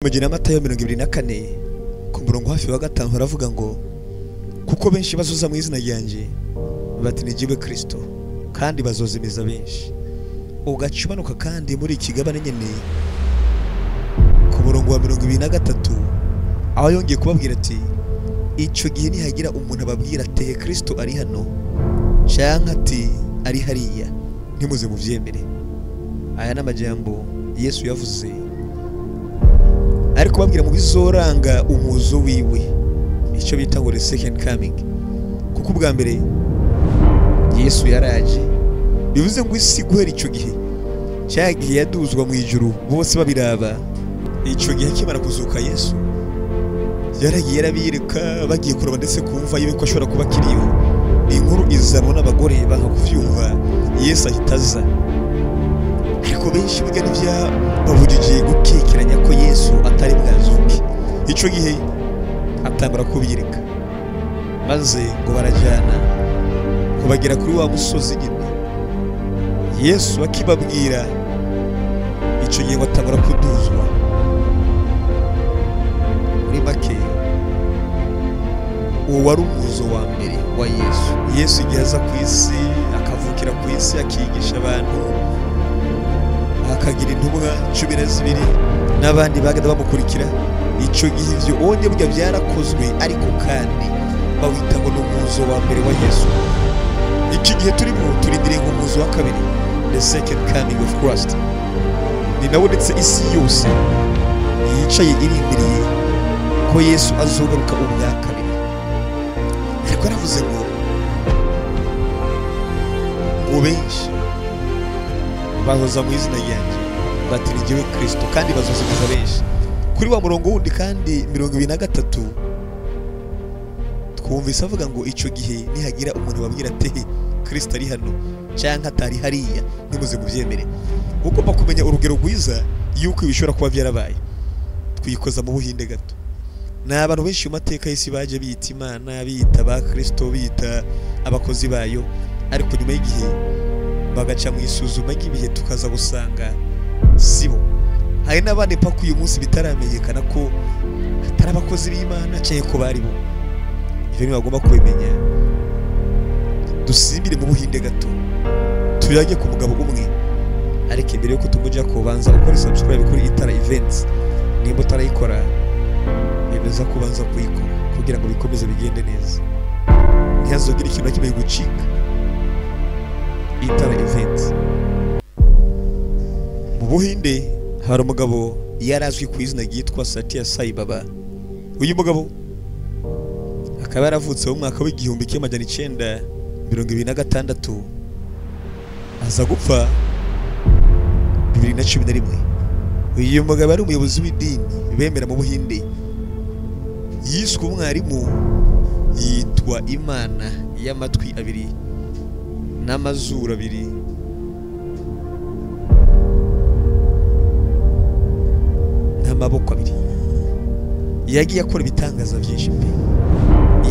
Mugina Matayo 24 ku murongo hafi wa 5 haravuga ngo kuko benshi bazoza mu izina ryanjye bati ni jyewe Kristo, kandi bazozimiza benshi. Ugacubanuka kandi muri ikigabane nyene ku murongo wa 23 aho yongeye kubabwira ati icyo gihe nihagira umuntu ababwira ati Kristo ari hano canke ati ari hariya, ntimuze muvyemere. Aya n'amajambo Yesu yavuze ariko babwira mu bizoranga umuzo wiwe, icyo bita ngo the second coming. Kuko ubwa mbere Yesu yaraje, bivuze ngo isi guhera icyo gihe cyagiye yaduzwa mu ijuru bose babiraba. Icyo gihe akimara kuzuka Yesu yaragiye yarabireka, bagiye kuraba ndetse kumva yiwe ko ashobora kuba akiriho. Inkuru izanwa n'abagore banga kuvyumva, Yesu ahita aza. Ariko benshi burya ntibyababujije gukekeranya ko Yesu atari bwazuke. Icyo gihe atangura kubireka, maze ngo barajyana ngo bagera kuri wa musozi nyine. Yesu akibabwira icyo gihe ngo atangura kuduzwa. Muri make uwo wari umuzo wa mbere wa Yesu. Yesu igihe aza ku isi, akavukira ku isi, akigisha abantu, akagira intumwa 12 n'abandi bagenda bamukurikira. Icyo gihe ivyo onye burya byarakozwe, ariko kandi bawita ngo ni umuzo wa mbere wa Yesu. Iki gihe turimo turindiriye ngo umuzo wa kabiri, the second coming of Christ, ni nawo ndetse isi yose yicaye irindiriye ko Yesu azogaruka ubwa kabiri. Ariko yaravuze ngo benshi bahoza mu izina ryanjye bati ni jyewe Kristo, kandi bazozimiza benshi. Kuri wa murongo wundi kandi 23 twumvise avuga ngo icyo gihe nihagira umuntu babwira ati Kristo ari hano canke atari hariya, ntimuze muvyemere. Ugomba kumenya urugero rwiza yuko ibishobora kuba byarabaye. Twikoza mu Buhinde gato. Ni abantu benshi mu mateka y'isi baje biyita Imana, biyita ba Kristo, biyita abakozi bayo, ariko nyuma y'igihe bagaca mu isuzuma ry'ibihe tukaza gusanga sibo. Hari n'abandi paka uyu munsi bitaramenyekana ko atari abakozi b'Imana cyangwa ko bari bo. Ibyo ni bagomba kubimenya. Dusimbire mu Buhinde gato, tuyage ku mugabo umwe, ariko imbere yuko tumuja kubanza ukora subscribe kuri Itara Events. Nimba utarayikora, bemeza kubanza kuyikora kugira ngo bikomeze bigende neza, ntihazogire ikintu na kimwe gucika. Itara Events. Mu Buhinde hari umugabo yarazwi ku izina ryitwa Satya Sai Baba. Uyu mugabo akaba yaravutse mu mwaka w'1926, aza gupfa 2011. Uyu mugabo ari umuyobozi w'idini bemera mu Buhinde, yiswe umwarimu, yitwa Imana y'amatwi abiri n'amazuru abiri n'amaboko abiri. Yagiye akora ibitangaza byinshi pe,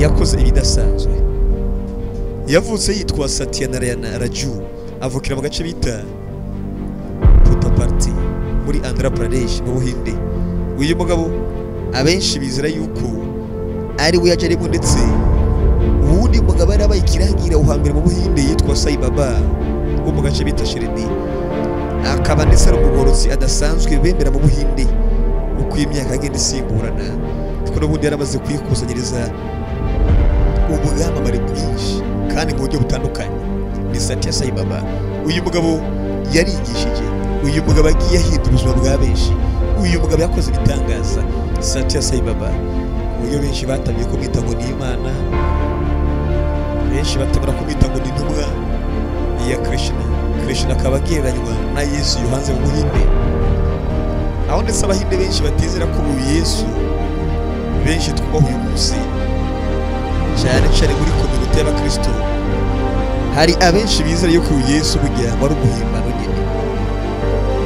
yakoze ibidasanzwe. Yavutse yitwa Satya Narayana Raju, avukira mu gace bita Puttaparthi muri Andhra Pradesh mu Buhinde. Uyu mugabo abenshi bizera yuko ari we yaje arimo, ndetse uwundi mugabo yarabaye ikirangira uhambere mu Buhinde yitwa Sai Baba wo mu gace bita Shirdi, akaba ndetse ari umugorotsi adasanzwe bemera mu Buhinde. Uko imyaka agenda isimburana, kuko n'ubundi yaramaze kwikusanyiriza ubwamamare bwinshi kandi mu buryo butandukanye. Ni Satya Sai Baba. Uyu mugabo yarigishije, uyu mugabo agiye ahindura ubuzima bwa benshi, uyu mugabo yakoze ibitangaza. Satya Sai Baba, uburyo benshi batangiye kumwita ngo ni Imana, benshi batabura kumwita ngo ni intumwa ya Krishna. Krishna akaba agereranywa na Yesu yohanze mu Buhinde, aho ndetse abahinde benshi batizera ko uyu Yesu benshi twubaha uyu munsi, cyane cyane muri kominote y'abakristo, hari abenshi bizera yuko uyu Yesu burya wari umuhimbano nyine,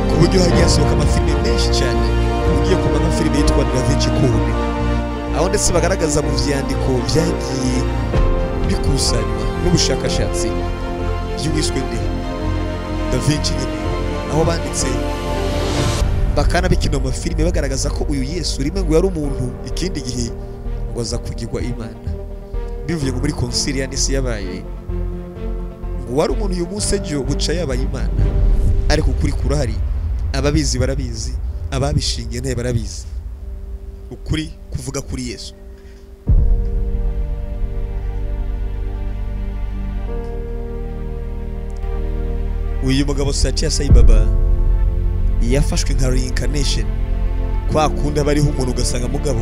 ku buryo hagiye hasohoka amafilime menshi cyane. Ugiye kumva nka filime yitwa Da Vinci Code, aho ndetse bagaragaza mu vyandiko vyagiye bikusanywa n'ubushakashatsi by'uwiswe nde Da Vinci nyine, aho banditse Bakanabikina mu mafilime bagaragaza ko uyu Yesu rimwe ngo yari umuntu, ikindi gihe ngo aza kugirwa Imana. Bivuye ngo muri konsili ya Nisi yabaye ngo wari umuntu uyu munsi ejo buca yabaye Imana. Ariko ukuri kurahari, ababizi barabizi, ababishingiye ntaye barabizi. Ukuri kuvuga kuri Yesu. Uyu mugabo Satya Sai Baba yafashwe nka reincarnation, kwa kundi abariho umuntu ugasanga mugabo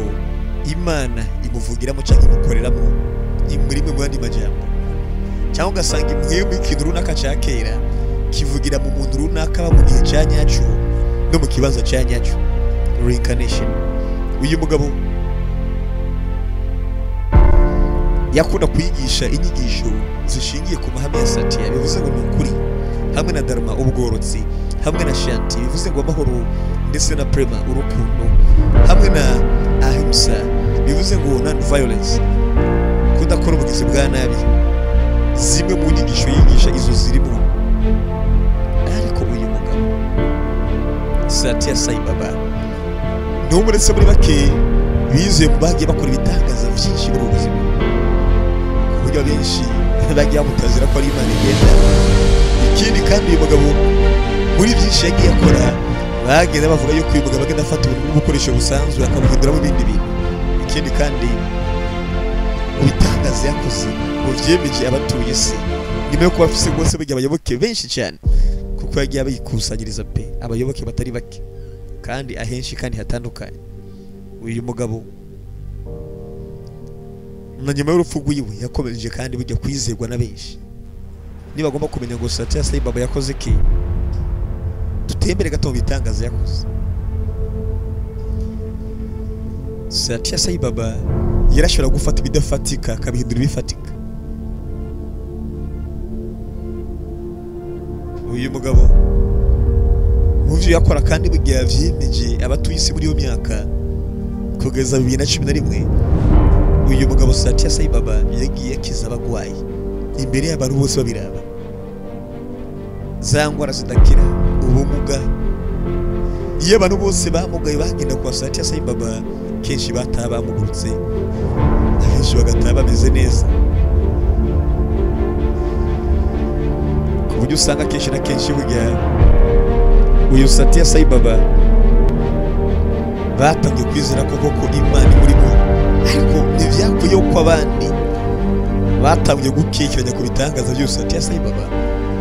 Imana imuvugiramo cyangwa imukoreramo imurimo mu yandi majambo, cyangwa ugasanga imwemwe ikintu runaka cya kera kivugira mu muntu runaka mu gihe cya nyacyo no mu kibanza cya nyacyo, reincarnation. Uyu mugabo yakunda kwigisha inyigisho zishingiye ku mahame ya Satya, bivuze ngo ni ukuri, hamwe na dharma ubugororotsi, hamwe na shanti bivuze ngo amahoro, ndetse na prema urukundo, hamwe na ahimsa bivuze ngo non violence, kudakora ubugizi bwa nabi. Zimwe mu nyigisho yigisha izo zirimo. Ariko uyu mugabo Satya Sai Baba n'umuretse muri bake bizuye mu bagiye bakora ibitangaza byinshi muri ubu buzima, ku buryo benshi bagiye bamutazira ko ari Imana igenda. Ikindi kandi uyu mugabo muri byinshi yagiye akora, bagenda bavuga yuko uyu mugabo agenda afata ubuntu bw'ubukoresho busanzwe akabuhinduramo ibindi bintu. Ikindi kandi mu bitangaza yakoze ngo vyemeje abatuye isi, nyuma yo kuba afise rwose burya abayoboke benshi cyane, kuko yagiye abikusanyiriza pe abayoboke batari bake kandi ahenshi kandi hatandukanye. Uyu mugabo na nyuma y'urupfu rwiwe yakomeje kandi burya kwizerwa na benshi. Niba agomba kumenya ngo Satya Sai Baba yakoze iki, tutembere gato mu bitangaza yakoze. Satya Sai Baba yarashobora gufata ibidafatika akabihindura ibifatika. Uyu mugabo mu byo yakora kandi burya yavyemeje abatuye isi muri iyo myaka kugeza 2011, uyu mugabo Satya Sai Baba yagiye akiza abagwayi imbere y'abantu bose babiraba, za ngwara zidakira, ubumuga. Iyo abantu bose bamugaye bagenda kwa Satya Sai Baba, kenshi bataha bamugurutse, abenshi bagataha bameze neza, ku buryo usanga kenshi na kenshi burya uyu Satya Sai Baba batangiye kwizera ko koko Imana imurimo. Ariko ntivyakuyeho ko abandi batangiye gukekeranya ku bitangaza byose Satya Sai Baba,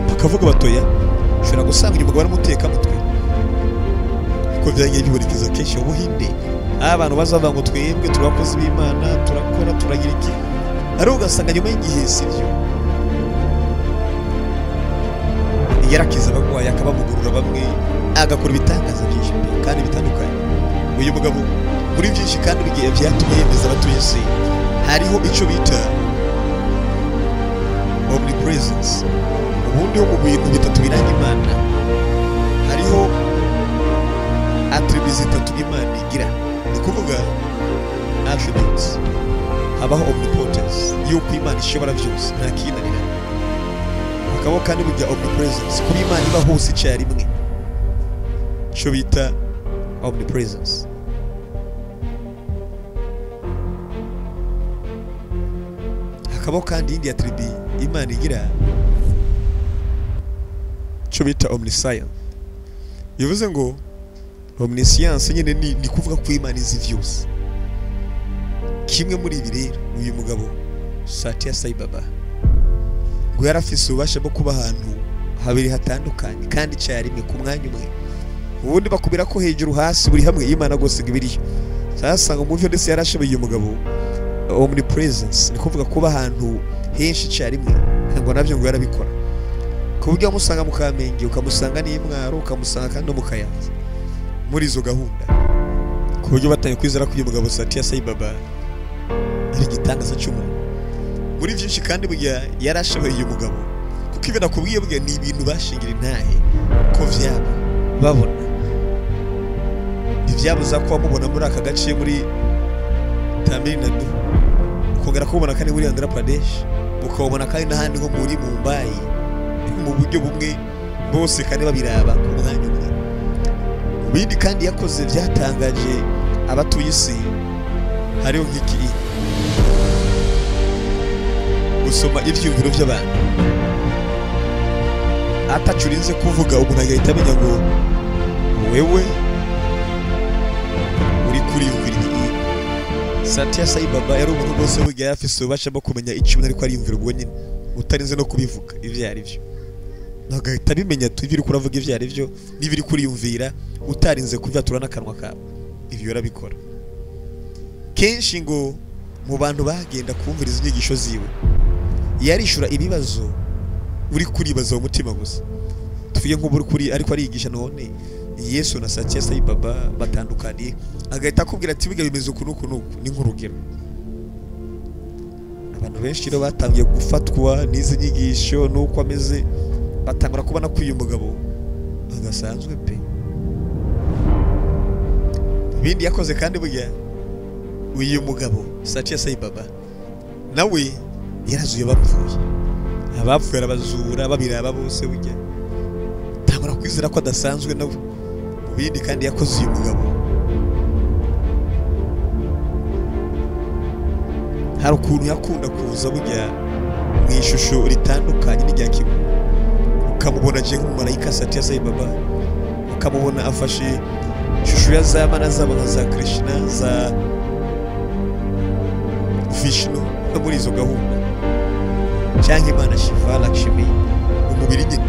bakavuga batoya ushobora gusanga uyu mugabo aramuteka mutwe, kuko byagiye bibonekeza kenshi mu Buhinde, aho abantu bazavuga ngo twebwe turi abakozi b'Imana, turakora, turagira iki, ariko ugasanga nyuma y'igihe sivyo. Yarakiza abagwayi, akabamugurura bamwe, agakora ibitangaza byinshi pe kandi bitandukanye. Uyu mugabo muri byinshi kandi bigiye byatumye yemeza abatuye isi, hariho icyo bita omnipresence. Ubundi ho mu bintu bitatu biranga Imana, hariho attributes zitatu Imana igira, ni kuvuga attributes. Habaho omnipotence, yuko Imana ishobora byose nta kinanira. Hakabaho kandi burya omnipresence, kuba Imana iba hose icyarimwe, icyo bita omnipresence. Hakabaho kandi indi attribute Imana igira, icyo bita omniscience. Bivuze ngo omniscience nyine ni kuvuga ko Imana izi byose. Kimwe muri ibi rero uyu mugabo Satya Sai Baba ngo yarafise ububasha bwo kuba ahantu habiri hatandukanye kandi icyarimwe ku mwanya umwe. Ubundi bakubira ko hejuru hasi buri hamwe Imana rwose ngo ibiriyo. Sasa ngo muvyo ndetse yarashoboye uyu mugabo omnipresence, ni kuvuga kuba ahantu henshi icyarimwe, ngo navyo ngo yarabikora, ku buryo wamusanga mu Kamenge, ukamusanga n'Imwaro, ukamusanga kandi no mu Kayanza muri izo gahunda, ku buryo batangiye kwizera ko uyu mugabo Satya Sai Baba ari igitangaza cy'umuntu muri byinshi. Kandi burya yarashoboye uyu mugabo, kuko ibyo nakubwiye burya ni ibintu bashingira intahe ko vyaba babona, ntibyabuza ko bamubona muri aka gace muri Tamil Nadu, ukongera kubona kandi muri Andhra Pradesh, ukabona kandi n'ahandi nko muri Mumbai, mu buryo bumwe bose kandi babiraba ku mwanya umwe. Bindi kandi yakoze byatangaje abatuye isi hariho nk'iki: gusoma ivyumviro by'abantu atacurinze kuvuga, umuntu agahita amenya ngo wewe uri kuriyumvira iki. Satya Sai Baba yari umuntu rwose burya yafise ububasha bwo kumenya icyo umuntu ariko ariyumvira ubwo nyine utarinze no kubivuga ivyo ari byo, agahita abimenya ivyo uriko uravuga ivyo ari byo n'ibiri kuriyumvira utarinze kubyatura n'akanwa kawe. Ivyo yarabikora kenshi. Ngo mu bantu bagenda kumviriza inyigisho ziwe yarishura ibibazo uri kuribaza mu mutima gusa. Tuvuye nk'ubu kuri ariko arigisha none Yesu na Satya Sai Baba batandukaniye, agahita akubwira ati biga bimeze uku n'uku n'uku. Ni nk'urugero, abantu benshi rero batangiye gufatwa n'izi nyigisho n'uko ameze, batangura kubona ko uyu mugabo adasanzwe pe. Ibindi yakoze kandi burya uyu mugabo Satya Sai Baba nawe yarazuye abapfuye, abapfuye arabazura babiraba bose. Burya tangura kwizera ko adasanzwe nawe. Mu bindi kandi yakoze uyu mugabo, hari ukuntu yakunda kuza burya mu ishusho ritandukanye n'irya kimwe. Ukamubona aje nk'umumarayika Satya Sai Baba, ukamubona afashe ishusho ya za mana zabo nka za Krishna, za Vishnu, no muri izo gahunda, cyangwa imana Shiva, Lakshmi, umubiri nyine.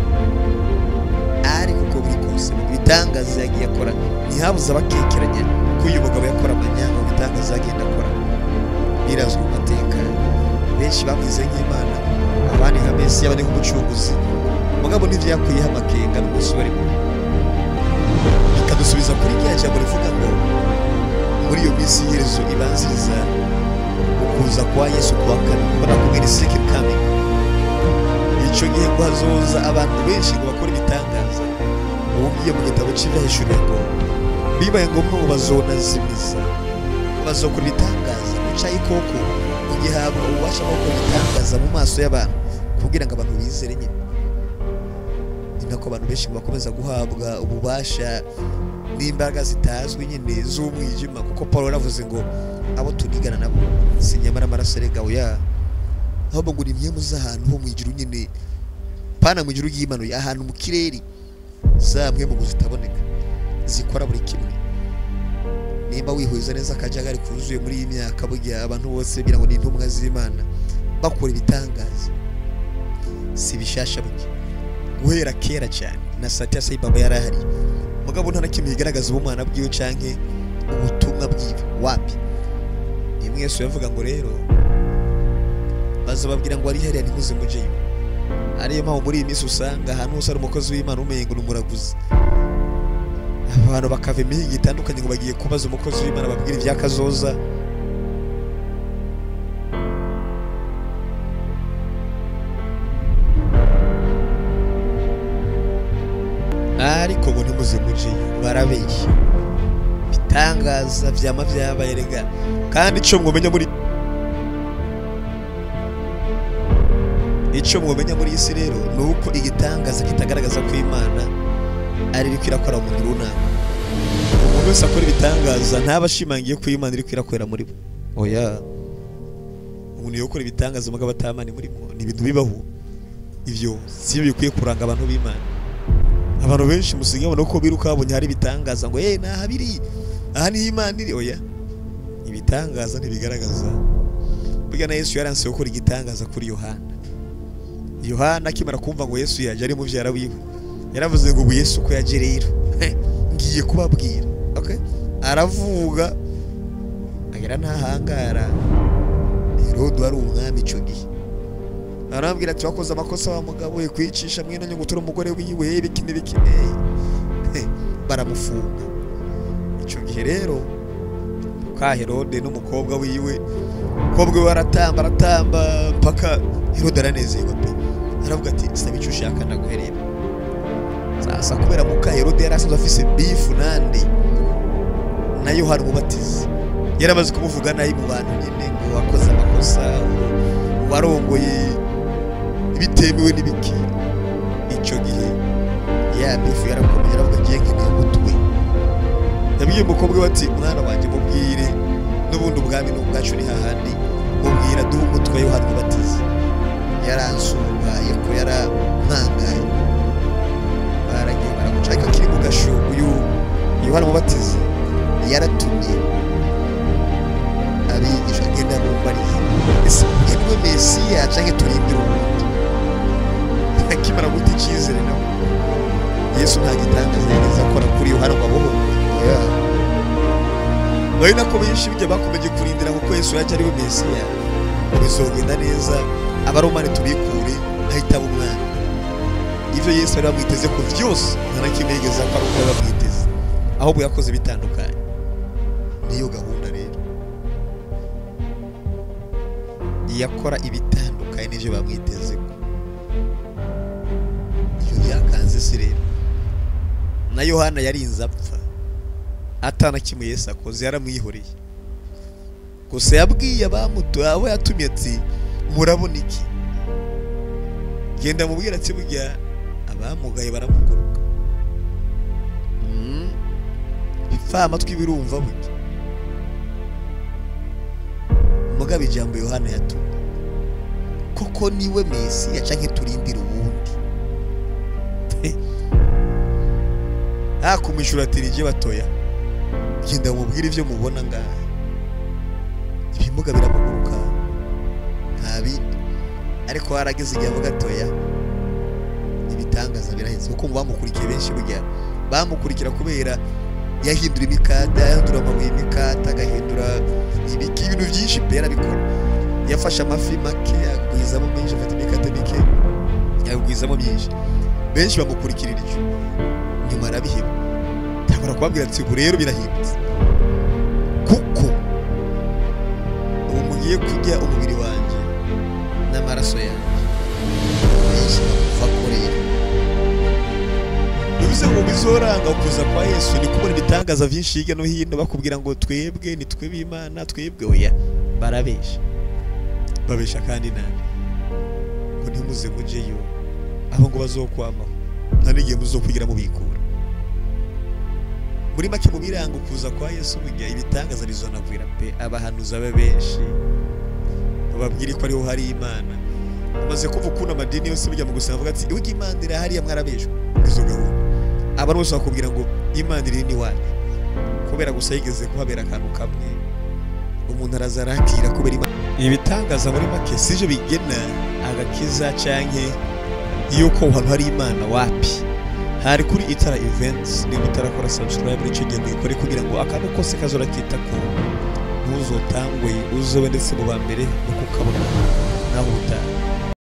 Ariko uko biri kose ibitangaza yagiye akora ntihabuze abakekeranya ko uyu mugabo yakora amanyanga. Mu bitangaza agenda akora birazwi mu mateka, benshi bamwize nk'imana, abandi nka Mesiya, abandi nk'umucunguzi. Mugabo ntivyakuyeho amakenga n'umunsi barimo. Bikadusubiza kuri rya jambo rivuga ngo muri iyo minsi y'iherezo ibanziriza ukuza kwa Yesu kwa kabiri, kuko nakubwira second coming, icyo gihe ngo hazoza abantu benshi ngo bakore ibitangaza. Ugiye mu gitabo cy'ibyahishuriwe ngo bibaye ngombwa ngo bazonazimiza, bazokora ibitangaza guca ikoko gihabwa ububasha bwo gukora ibitangaza mu maso y'abantu kugira ngo abantu bizere nyine. Ni nako abantu benshi bakomeza guhabwa ububasha n'imbaraga zitazwi nyine z'umwijima, kuko Paul yaravuze ngo abo tunigana nabo si nyamara amaraso erega oya, ahubwo ngo ni impwemu z'ahantu ho mu ijuru nyine, pana mu ijuru ry'imanuye, ahantu mu kirere, za mpwemu ngo zitaboneka zikora buri kimwe. Nimba wihuriza neza akajagari kuzuye muri iyi myaka, burya abantu bose bigira ngo ni intumwa z'Imana bakora ibitangaza, si bishasha burya guhera kera cyane na Satya Sai Baba yarahari. Mugabo nta na kimwe kigaragaza ubumana bwiwe canke ubutumwa bwiwe wapi. Nimwe Yesu yavuga ngo rero bazababwira ngo ari hariya ntimuze mujeyo. Ariyo mpamvu muri iyi minsi usanga ahantu hose ari umukozi w'Imana umengo ni umuraguzi, abantu bakava imihingo itandukanye ngo bagiye kubaza umukozi w'Imana babwira iby'akazoza. Ariko ngo ntimuze mujeyo, barabeshya. Bitangaza vyama vyabaye rega. Kandi ico mwomenya muri isi rero ni uko igitangaza kitagaragaza ko Imana ari iriko irakora umuntu runaka. Umuntu wese akora ibitangaza ntaba ashimangiye ko Imana iriko irakorera muri bo. Oya, umuntu yokora ibitangaza mugabo atamani muri bo, ni ibintu bibaho. Ivyo si bikwiye kuranga abantu b'Imana. Abantu benshi musigaye babona ko biruka babonye hari ibitangaza ngo eh naha biri, aha ni Imana iri. Oya, ibitangaza ntibigaragaza. Burya na Yesu yaranse gukora igitangaza kuri Yohana. Yohana akimara kumva ngo Yesu yaje ari muvyara wiwe, yaravuze ngo ubu Yesu ko yaje rero ngiye kubabwira. Okay, aravuga agera ntahangara. Herode wari umwami ico gihe arambwira ati wakoze amakosa wa mugabo we kwicisha mwene nyugutura umugore wiwe ibiki n'ibiki, baramufunga. Ico gihe rero ka Herode n'umukobwa wiwe, umukobwa we aratamba aratamba mpaka Herode aranezerwa pe, aravuga ati saba icyo ushaka ndaguherera. Sasa kubera muka Herode yari asanzwe afise bifu nande na Yohana Umubatizi, yaramaze kumuvuga nabi mu bantu nyine ngo wakoze amakosa, warongoye bitemewe n'ibiki. Icyo gihe ya bifu yarakomeje aravuga ngiye nkeneye umutwe. Yabwiye umukobwa we ati mwana wanjye mubwire n'ubundi ubwami n'ubwacu ni hahandi, mubwira duhe umutwe wa Yohana Umubatiza. Yaransungaye ko yarampangaye, baragiye baramuca. Ariko akiri mu gasho uyu Yohana Umubatiza yaratumye abigisha agenda mumbarize, ese niwe Mesiya canke turindire uwundi? Akimara guta icyizere nawe Yesu nta gitangaza yigeze akora kuri Yohana ngo abohore. Ari nako benshi bijya bakomeje kurindira kuko Yesu yaje ari we Mesiya, bizogenda neza abaromani tubikure ahita umwana. Ivyo Yesu yari bamwiteze ko vyose nta na kimwe yigeze akora uko bamwiteze, ahubwo yakoze bitandukanye. Niyo gahunda rero, yakora ibitandukanye n'ivyo bamwiteze ko. Iyo byakanze si rero na Yohana yarinze apfa atana kimwe Yesu akoze, yaramwihoreye. Gusa yabwiye abamutoye abo yatumye ati murabona iki? Genda mubwira ati burya abamugaye baramuguruka, bipfa amatwi birumva burya. Mugabo ijambo Yohana yatumye koko niwe Mesiya canke turindire uwundi? Akumishura ati nije batoya, genda mubwire ivyo mubona ngaha, ibimuga biramuguruka nta bindi. Ariko harageze igihe avuga atoya ibitangaza biraheze, kuko bamukurikiye benshi burya bamukurikira kubera yahindura imikata, yahindura amabuye imikata, agahindura ibiki, ibintu byinshi pe yarabikora. Yafashe amafi make agwizamo menshi, afata imikate mike yagwizamo myinshi, benshi bamukurikirira icyo. Nyuma arabiheba, tabara kubabwira ati ubu rero birahindutse, kuko ubu mugiye kurya umubiri wanjye n'amaraso yanjye. Benshi bapfa kurera. Bivuze ngo bizoranga kuza kwa Yesu ni kubona ibitangaza byinshi hirya no hino, bakubwira ngo twebwe ni twe b'Imana, twebwe oya. Barabesha, babesha kandi nabi, ngo ntimuze mujeyo abo ngo bazokwamaho, nta n'igihe muzokwigira mubikura. Muri make mu birango kuza kwa Yesu burya ibitangaza bizonagwira pe, abahanuzi abe benshi bababwire ko ariho hari Imana. Amaze kuva ukuntu amadini yose bijya mu gusenga avuga ati ujya Imana irahariya mwarabeshwe. Izo gahunda abantu bose bakubwira ngo Imana iri n'iwacu, kubera gusa yigeze kuhabera akantu kamwe umuntu araza arakira kubera Imana. Ibitangaza muri make sivyo bigena agakiza canke yuko ahantu hari Imana wapi. Hari kuri Itara Events, niba utarakora subscribe nicyo gihe uyikore kugira ngo akantu kose kazora kita ko ntuzotangwe, uzobe ndetse mu ba mbere no kukabona naho utaha.